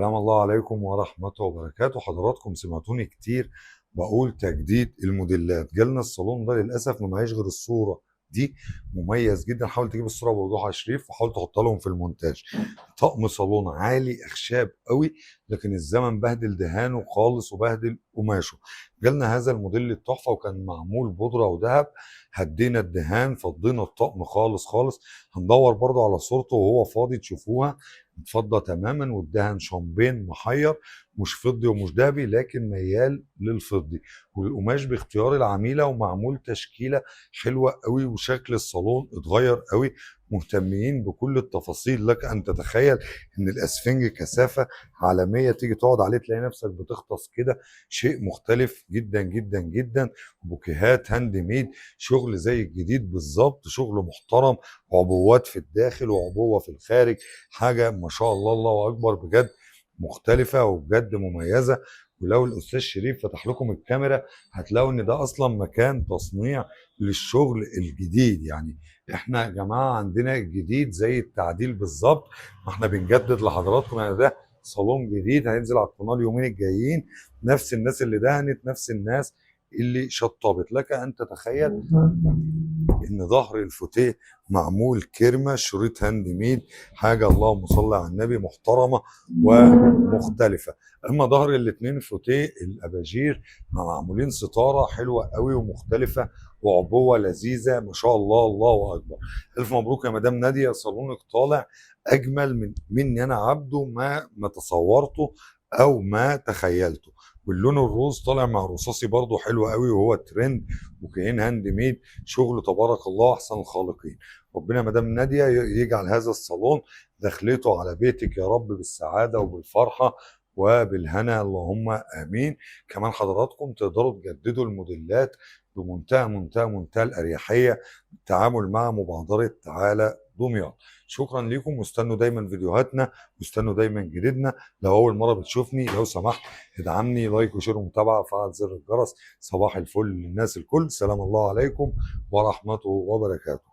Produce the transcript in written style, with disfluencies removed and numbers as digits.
سلام الله عليكم ورحمته وبركاته. حضراتكم سمعتوني كتير بقول تجديد الموديلات. جالنا الصالون ده للاسف ما معيش غير الصورة دي، مميز جدا. حاول تجيب الصورة بوضوح يا شريف وحاول تحطها لهم في المونتاج. طقم صالون عالي اخشاب قوي، لكن الزمن بهدل دهانه خالص وبهدل قماشة. جالنا هذا الموديل التحفة وكان معمول بودره وذهب، هدينا الدهان فضينا الطقم خالص خالص. هندور برضو على صورته وهو فاضي تشوفوها، اتفضى تماما والدهن شامبين محير، مش فضي ومش ذهبي لكن ميال للفضي، والقماش باختيار العميله ومعمول تشكيله حلوة قوي، وشكل الصالون اتغير قوي. مهتمين بكل التفاصيل، لك ان تتخيل ان الاسفنج كثافة عالمية، تيجي تقعد عليه تلاقي نفسك بتغطس كده، شيء مختلف جدا جدا جدا. بوكيهات hand made، شغل زي الجديد بالظبط، شغل محترم، عبوات في الداخل وعبوه في الخارج، حاجة ما شاء الله الله اكبر، بجد مختلفة وبجد مميزة. ولو الاستاذ شريف فتح لكم الكاميرا هتلاقوا ان ده اصلا مكان تصنيع للشغل الجديد. يعني احنا يا جماعة عندنا الجديد زي التعديل بالظبط، ما احنا بنجدد لحضراتكم. يعني ده صالون جديد هينزل على القناة اليومين الجايين، نفس الناس اللي دهنت نفس الناس اللي شطبت. لك ان تتخيل ان ظهر الفوتيه معمول كرمه شريط hand made، حاجة اللهم صل على النبي محترمه ومختلفة. اما ظهر الاتنين فوتيه الاباجير معمولين ستارة حلوة قوي ومختلفة وعبوه لذيذة ما شاء الله الله اكبر. الف مبروك يا مدام ناديه، صالونك طالع اجمل من مني انا عبده ما تصورته او ما تخيلته. واللون الروز طالع مع رصاصي برضو حلو قوي وهو ترند، وكأن hand made، شغل تبارك الله احسن الخالقين. ربنا مدام ناديه يجعل هذا الصالون دخلته على بيتك يا رب بالسعادة وبالفرحه وبالهنا، اللهم امين. كمان حضراتكم تقدروا تجددوا الموديلات بمنتهى منتهى منتهى الاريحيه، التعامل مع مبادرة تعالى دمياط. شكرا لكم، واستنوا دايما فيديوهاتنا واستنوا دايما جديدنا. لو اول مرة بتشوفني لو سمحت ادعمني like و share ومتابعة، وفعل زر الجرس. صباح الفل للناس الكل، سلام الله عليكم ورحمته وبركاته.